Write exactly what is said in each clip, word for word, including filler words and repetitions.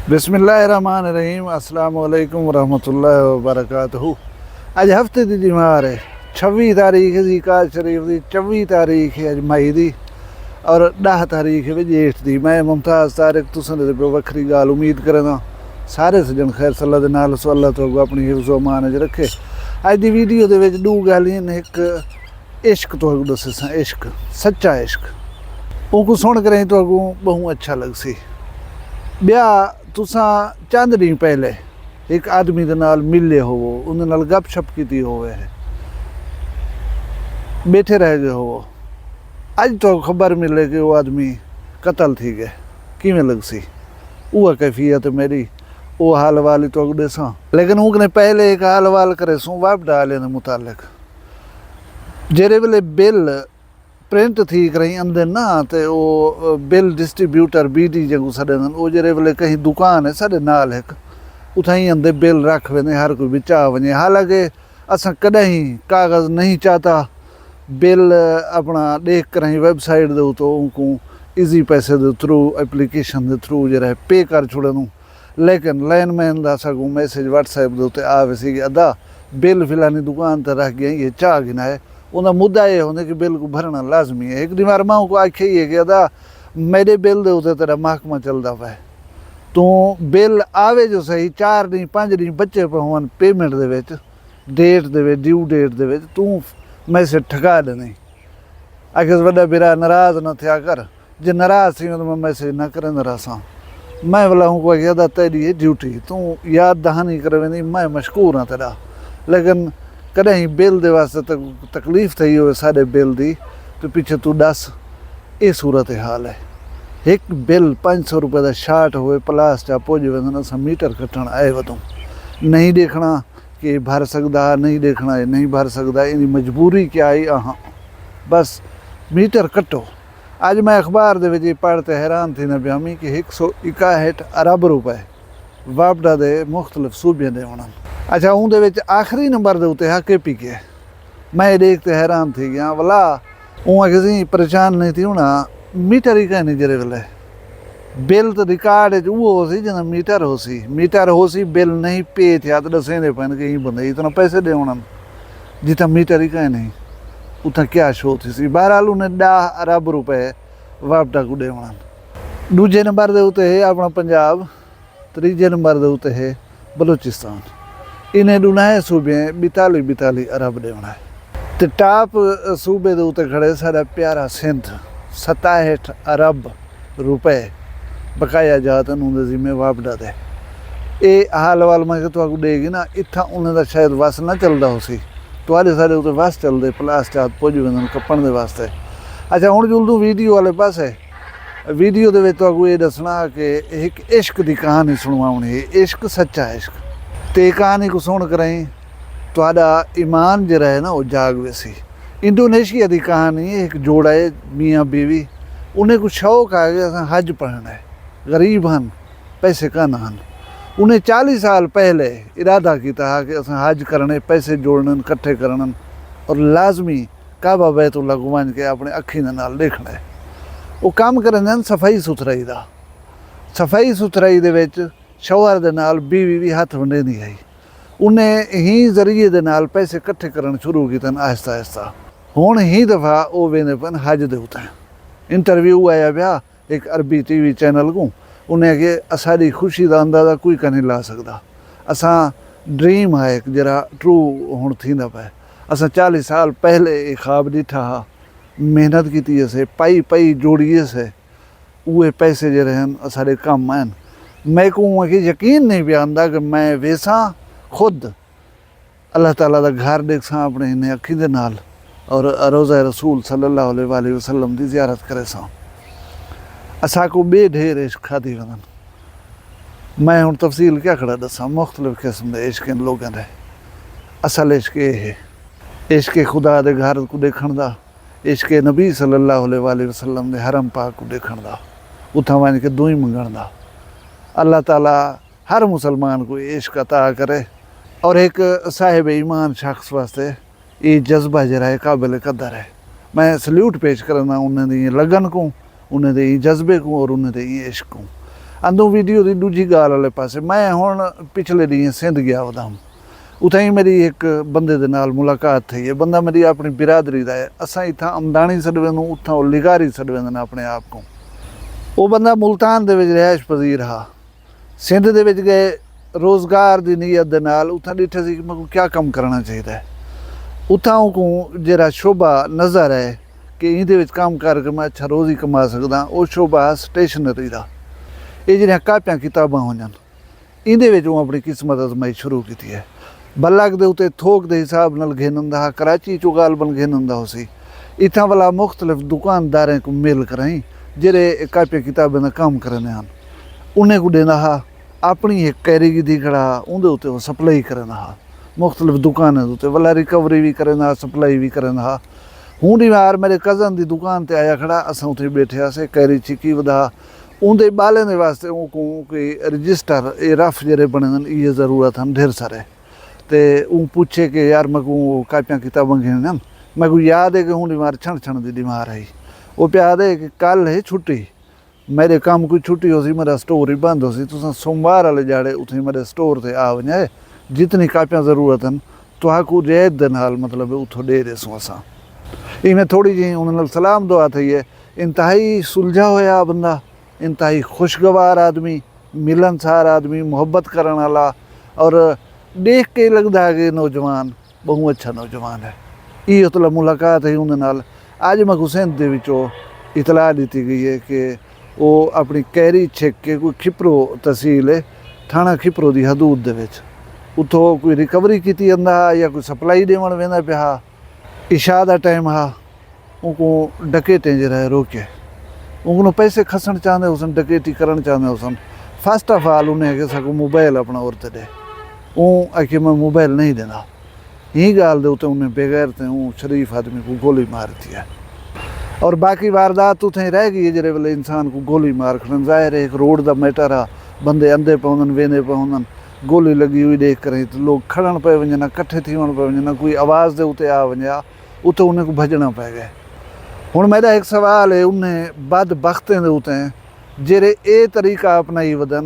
بسم اللہ الرحمن الرحیم۔ السلام علیکم ورحمۃ اللہ وبرکاتہ۔ اڄ ہفتے دی ݙیوار ہے، چھوی تاریخ ہے ذی قعدہ شریف دی، چوی تاریخ ہے اڄ مئی دی، اور ݙاہ تاریخ ہے ڄیٹھ دی۔ میں ممتاز طارق، تساں دے پہ وکھری ڳالھ امید کرینداں۔ سارے سڄݨ خیر صلاح دے نال سو، اللہ تہاکوں اپݨی حفظ و امان اچ رکھے۔ اڄ دی ویڈیو دے وچ ݙو ڳالھیں ہن، ہک عشق تہاکوں ݙسیساں، عشق، سچا عشق۔ اونکوں سݨ کریں تہاکوں ٻہوں اچھا لڳسی۔ ٻیا، تساں چند ݙینھ پہلے ہک آدمی دے نال ملے ہووو، اوندے نال گپ شپ کیتی ہووے، ٻیٹھے رہ ڳئے ہووو، اڄ تہاکوں خبر ملے کہ او آدمی قتل تھی ڳئے، کیویں لڳسی؟ اوہا کیفیت ہے میݙی، او حال احوال ہی تہاکوں ݙیساں۔ لیکن اوں کنے پہلے ہک حال احوال کریسوں وفد آلیاں دے متعلق۔ جیڑھے ویلے بل پرنٹ تھی کرائیں آندے نا، تے او بل ڈسٹریبیوٹر، بی ڈی جینکوں سݙیندن، او جیڑھے ویلے کہیں دکان ہے ساݙے نال ہک، اتھائیں آندے بل رکھ ویندے، ہر کوئی وچا ونڄے۔ حالانکہ اساں کݙاہیں کاغذ نہیں چاتا، بل اپݨا ݙیکھ کرائیں ویب سائٹ دے اتوں اونکوں ایزی پیسے دے تھرو، اپلیکیشن دے تھرو جیڑھا ہے پے کر چھوڑیندوں۔ لیکن لائن مین دا ساکوں میسج واٹس ایپ دے اتے آ ویسی کہ ادا بل فلانی دکان تے رکھ ڳئے، یہ چا گھن آئے۔ اوندا مدعا اے ہوندے کہ بل کوں بھرݨا لازمی ہے۔ ہک ݙینہوار میں اونکوں آکھیا ہی ہے کہ ادا میݙے بل دے اتے تیݙا محکمہ چلدا پئے، توں بل آوے جو صحیح، چار ݙینھ پنج ݙینھ بچے پئے ہوون پیمنٹ دے وچ، ڈیٹ دے وچ، ڈیو ڈیٹ دے وچ، توں میسج ٹھکا ݙیندیں۔ آکھیس، وݙا بھرا، ناراض نہ تھیا کر، جے ناراض تھیویں تاں میں میسج نہ کریندا رہساں۔ میں ولا اونکوں آکھیا، ادا تیݙی ہے ڈیوٹی، توں یاد دہانی کرویندیں، میں مشکور ہاں تیݙا، لیکن کݙاہیں بل دے واسطے تک-، تکلیف تھئی ہووے ساݙے بل دی، تاں پچھے توں ݙس۔ اے صورت حال ہے۔ ہک بل پنج سو روپے دا شارٹ ہووے، پلاس چا پڄ ویندن، اساں میٹر کٹݨ آئے ودوں، نہیں ݙیکھݨا کہ بھر سڳدا، نہیں ݙیکھݨا اے نہیں بھر سڳدا، ایندی مجبوری کیا ہے؟ آہاں، بس میٹر کٹو۔ اڄ میں اخبار دے وچ اے پڑھ تے حیران تھیندا پیاں کہ ہک سو اکاہٹھ ارب روپے واپڈا دے مختلف صوبیاں دے ہوندن۔ اچھا، اوں دے وچ آخری نمبر دے اتے ہا کے پی کے۔ میں اے ݙیکھ تے حیران تھی ڳیاں۔ ولا، اوں آکھیسی، پریشان نہیں تھی ہونا، میٹر ہی کائنی جیڑھے ویلے۔ بل تے ریکارڈ اچ اوہو ہوسی جیندا میٹر ہوسی، میٹر ہوسی، بل نہیں پے تھیا تے ݙسیندے پئن کہ ایں بندے اتنا پیسے ݙیوݨن، جتھاں میٹر ہی کائنی، اتھاں کیا شو تھیسی؟ بہرحال، انہیں ݙاہ ارب روپے واپڈا کوں ݙیوݨن۔ ݙوجھے نمبر دے اتے ہے اپݨا پنجاب، تریجھے نمبر دے اتے ہے بلوچستان۔ انہیں ݙونہیں صوبیں ٻتالی ٻتالی ارب ݙیوݨا ہے۔ تے ٹاپ صوبے دے اتے کھڑے ساݙا پیارا سندھ، ستاہٹھ ارب روپے بقایا جات ہن اوندے ذمے واپڈا دے۔ اے حال احوال میں کہ تہاکوں ݙے گھناں، اتھاں انہیں دا شاید وس نہ چلدا ہوسی، تہاݙے ساݙے اتے وس چلدے، پلاس چات پڄ ویندن کپݨ دے واسطے۔ اچھا، ہݨ جلدوں ویڈیو والے پاسے۔ ویڈیو دے وچ تہاکوں اے ݙسݨا کہ ہک عشق دی کہانی سݨواوݨی ہے، عشق، سچا عشق۔ تے کہانی کوں سݨ کرائیں تہاݙا ایمان جیڑھا ہے نا، او جاڳ ویسی۔ انڈونیشیا دی کہانی ہے، ہک جوڑا ہے، میاں بیوی، انہیں کوں شوق آ ڳیا اساں حج پڑھݨا ہے، غریب ہن، پیسے کائنی ہن۔ انہیں چالیہہ سال پہلے ارادہ کیتا ہا کہ اساں حج کرݨے، پیسے جوڑݨن، کٹھے کرݨن اور لازمی کعبہ بیت اللہ کوں ونڄ کے اپݨے اکھیں دے نال ݙیکھݨا ہے۔ او کم کریندے ہن صفائی ستھرائی دا۔ صفائی ستھرائی دے وچ شوہر دے نال بیوی وی ہتھ ونڈیندی ہئی۔ انہیں ایں ذریعے دے نال پیسے کٹھے کرݨ شروع کیتن آہستہ آہستہ۔ ہݨ ایں دفعہ او ویندے پن حج دے اتے۔ انٹرویو آیا پیا ہک عربی ٹی وی چینل کوں۔ انہیں آکھیا، اساݙی خوشی دا اندازہ کوئی کائنی لا سڳدا۔ اساں ڈریم ہا ہک جیڑھا ٹرو ہݨ تھیندا پئے۔ اساں چالیہہ سال پہلے اے خواب ݙٹھا ہا، محنت کیتی اسے، پائی پائی جوڑی اسے۔ اوہے پیسے جیڑھے ہن، اساݙے کم آئن۔ میکوں اونکوں یقین نہیں پیا آندا کہ میں ویساں خود اللہ تعالیٰ دا گھر ݙیکھساں اپݨے انہیں اکھیں دے نال، اور روضہ رسول صلی اللہ علیہ وآلہ وسلم دی زیارت کریساں۔ اساکوں ٻئے ڈھیر عشق کھادی ویندن۔ میں ہݨ تفصیل کیا کھڑا ݙساں، مختلف قسم دے عشق ہن لوکاں دے۔ اصل عشق اے ہے، عشق خدا دے گھر کوں ݙیکھݨ دا، عشق نبی صلی اللہ علیہ وآلہ وسلم دے حرم پاک کوں ݙیکھݨ دا، اتھاں ونڄ کے دعائیں منگݨ دا۔ اللہ تعالیٰ ہر مسلمان کوں اے عشق عطا کرے، اور ہک صاحب ایمان شخص واسطے اے جذبہ جیڑھا ہے قابل قدر ہے۔ میں سلیوٹ پیش کریندا انہیں دی ایں لگن کوں، انہیں دے ایں جذبے کوں اور انہیں دے ایں عشق کوں۔ اندوں ویڈیو دی ݙوجھی ڳالھ والے پاسے، میں ہݨ پچھلے ݙینہہ سندھ ڳیا ودا ہم۔ اتھائیں میݙی ہک بندے دے نال ملاقات تھئی ہے۔ بندہ میݙی اپݨی برادری دا ہے۔ اساں اتھاں امداݨی سݙ ویندوں، اتھاں او لغاری سݙ ویندن اپݨے آپ کوں۔ او بندہ ملتان دے وچ رہائش پذیر ہا۔ سندھ دے وچ ڳئے، روزگار دی نیت دے نال اتھاں ݙٹھے سی کہ میکوں کیا کم کرݨا چاہیدا ہے۔ اتھاں اونکوں جیڑھا شعبہ نظر آئے کہ ایندے وچ کم کر کے میں اچھا روزی کما سڳداں، او شعبہ ہا سٹیشنری دا۔ اے جیڑھیاں کاپیاں کتاباں ہوندن، ایندے وچ اوں اپݨی قسمت آزمائی شروع کیتی ہے۔ بلک دے اتے تھوک دے حساب نال گھن آندا ہا، کراچی چوں غالباً گھن آندا ہوسی۔ اتھاں ولا مختلف دکانداریں کوں مل کرائیں، جیڑھے اے کاپیاں کتابیں دا کم کریندے ہن، انہیں کوں ݙیندا ہا۔ اپݨی ہک کیری گھدی کھڑا ہا، اوندے اتے او سپلائی کریندا ہا۔ مختلف دکانیں دے اتے ولا ریکوری وی کریندا ہا، سپلائی وی کریندا ہا۔ ہوں ݙینہوار میݙے کزن دی دکان تے آیا کھڑا، اساں اتھے ٻیٹھے ہاسے، کیری چکی ودا ہا۔ اوندے ٻالیں دے واسطے اونکوں کوئی رجسٹر، اے رف جیڑھے بݨیندن، ایہے ضرورت ہن ڈھیر سارے۔ تے اوں پچھے کہ یار میکوں او کاپیاں کتاباں گھنݨیاں ہن۔ میکوں یاد ہے کہ ہوں ݙینہوار چھݨ چھݨ دی ݙینہوار ہئی۔ او پیا آہدے کہ کل ہے چھٹی، میݙے کم کوں چھٹی ہوسی، میݙا سٹور ہی بند ہوسی، تساں سوموار والے ݙیہاڑے اتھیں میݙے سٹور تے آ ونڄے، جتنی کاپیاں ضرورت ہن تہاکوں رعایت دے نال، مطلب، اتھوں ݙے ݙیسوں اساں۔ ایویں تھوڑی جہیں انہاں نال سلام دعا تھئی ہے۔ انتہائی سلجھا ہویا بندہ، انتہائی خوشگوار آدمی، ملنسار آدمی، محبت کرݨ والا، اور ݙیکھ کے لڳدا ہے کہ نوجوان ٻہوں اچھا نوجوان ہے۔ ایں اتلا ملاقات ہئی اوندے نال۔ اڄ میکوں سندھ دے وچوں اطلاع ݙتی ڳئی ہے کہ او اپݨی کیری چھک کے، کوئی کھپرو تحصیل ہے، تھاݨہ کھپرو دی حدود دے وچ، اتھوں کوئی ریکوری کیتی آندا ہا یا کوئی سپلائی ݙیوݨ ویندا پیا ہا۔ عشاء دا ٹائم ہا، اونکوں ڈکیٹیں جیڑھا ہے روکے۔ اونکوں پیسے کھسݨ چاہندے ہوسن، ڈکیٹی کرݨ چاہندے ہوسن۔ فرسٹ آف آل انہیں آکھیا ساکوں موبائل اپݨا اور تے ݙے۔ اوں آکھیا میں موبائل نہیں ݙیندا۔ ایں ڳالھ دے اتے انہیں بے غیرتیں اوں شریف آدمی کوں گولی مار ݙتی ہے۔ اور باقی واردات اتھیں رہ ڳئی ہے، جیڑھے ویلے انسان کوں گولی مار کھڑن۔ ظاہر ہے ہک روڈ دا میٹر ہا، بندے اندے پوندن، ویندے پوندن، گولی لڳی ہوئی ݙیکھ کریں تے لوگ کھڑݨ پئے ونڄن، کٹھے تھیوݨ پئے ونڄن، کوئی آواز دے اتے آ ونڄے، اتھوں انہیں کوں بھڄݨا پئے ڳئے۔ ہݨ میݙا ہک سوال ہے انہیں بدبختیں دے اتے، جیڑھے اے طریقہ اپنائی ودن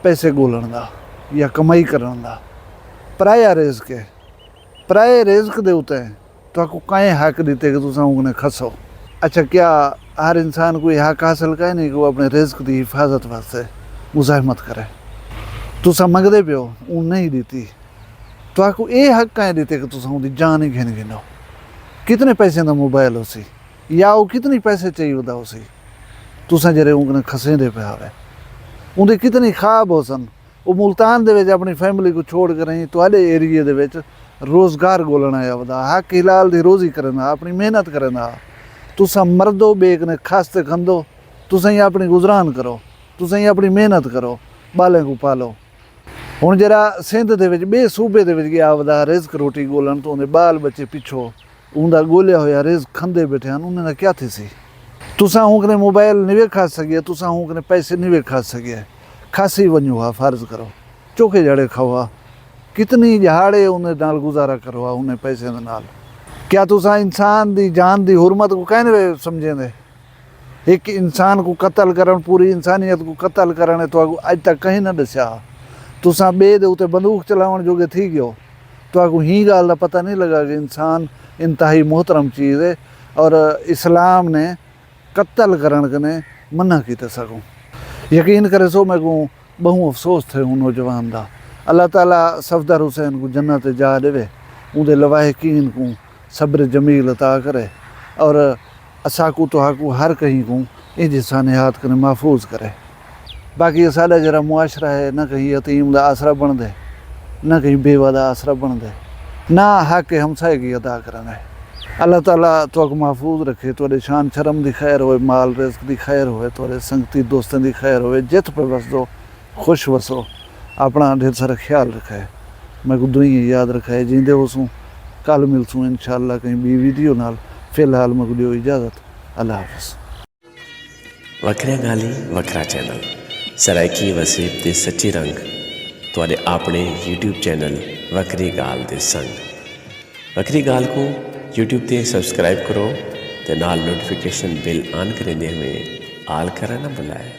پیسے ڳولݨ دا یا کمائی کرݨ دا، پرایا رزق ہے، پرائے رزق دے اتے تہاکوں کئیں حق ݙتے کہ تساں اونکوں کھسو؟ اچھا، کیا ہر انسان کوں اے حق حاصل کائنی کہ او اپݨے رزق دی حفاظت واسطے مزاحمت کرے؟ تساں منگدے پیو، اوں نہیں ݙتی۔ تہاکوں اے حق کائیں ݙتے کہ تساں اوندی جان ہی گھن گھنو؟ کتنے پیسے دا موبائل ہوسی؟ یا او کتنی پیسے چاہیدا ہوسی؟ تساں جیڑھے اونکوں کھسیندے پئے ہاوے۔ اوندے کتنی خواب ہوسن۔ او ملتان دے وچ اپݨی فیملی کوں چھوڑ کے رہیں، تہاݙے ایریے دے وچ روزگار ڳولݨ آیا ودا، حق حلال دی روزی کریندا، اپݨی محنت کریندا۔ تساں مردو، ٻئے کنے کھس تے کھندو، تساں ہی اپݨی گزران کرو، تساں ہی اپݨی محنت کرو، ٻالیں کوں پالو۔ ہݨ جیڑھا سندھ دے وچ ٻئے صوبے دے وچ ڳیا ودا رزق روٹی ڳولݨ، تاں اوندے ٻال ٻچے پچھوں اوندا ڳولیا ہویا رزق کھندے ٻیٹھے ہن، انہیں دا کیا تھیسی؟ تساں اونکنے موبائل نہیں وکھا سڳے، تساں اونکنے پیسے نہیں وکھا سڳے۔ کھاسی ونڄو ہا، فرض کرو، چوکھے جھاڑے کھاؤ ہا، کتنی ݙیہاڑے انہیں نال گزارا کرو ہا، انہیں پیسے دے نال؟ کیا تساں انسان دی جان دی حرمت کوں کائنی سمجھیندے؟ ہک انسان کوں قتل کرݨ، پوری انسانیت کوں قتل کرݨ ہے، تہاکوں اڄ تک کہیں نہ ݙسیا ہا۔ تساں ٻئے دے اتے بندوق چلاوݨ جوڳے تھی ڳیو۔ تہاکوں ہیں ڳالھ دا پتہ نہیں لڳا کہ انسان انتہائی محترم چیز ہے اور اسلام نے قتل کرݨ کنے منع کیتے ساکوں۔ یقین کریسو، میکوں ٻہوں افسوس تھئے ہوں نوجوان دا۔ اللہ تعالیٰ صفدر حسین کوں جنت جاہ ݙیوے، اوندے لواحقین کوں صبر جمیل عطا کرے اور اساکوں تہاکوں ہر کہیں کوں ایجھے سانحات کنے محفوظ کرے۔ باقی اساݙا جیڑھا معاشرہ ہے، نہ کہیں یتیم دا آسرا بݨدے، نہ کہیں بیوہ دا آسرا بݨدے، نہ حق ہمسائیگی ادا کرݨ ہے۔ اللہ تعالیٰ تہاکوں محفوظ رکھے، تہاݙے شان شرم دی خیر ہوئے، مال رزق دی خیر ہوئے، تہاݙے سنگتی دوستیں دی خیر ہوئے، جتھ پئے وسدو خوش وسو، اپݨا ڈھیر سارا خیال رکھائے۔ میکوں دعائیں یاد رکھائے، جیندے ہوسوں، کل ملسوں انشاءاللہ کہیں ٻئی ویڈیو نال۔ فی الحال میکوں ݙیو اجازت، اللہ حافظ۔ وکھریاں ڳالھیں، وکھرا چینل، سرائیکی وسیب دے سچے رنگ، تہاݙے آپݨے یوٹیوب چینل وکھری ڳالھ دے سنگ۔ وکھری ڳالھ کوں یوٹیوب تے سبسکرائب کرو تے نال نوٹیفیکیشن بیل آن کریندے ہوئے آل کرݨ نہ بھلائے۔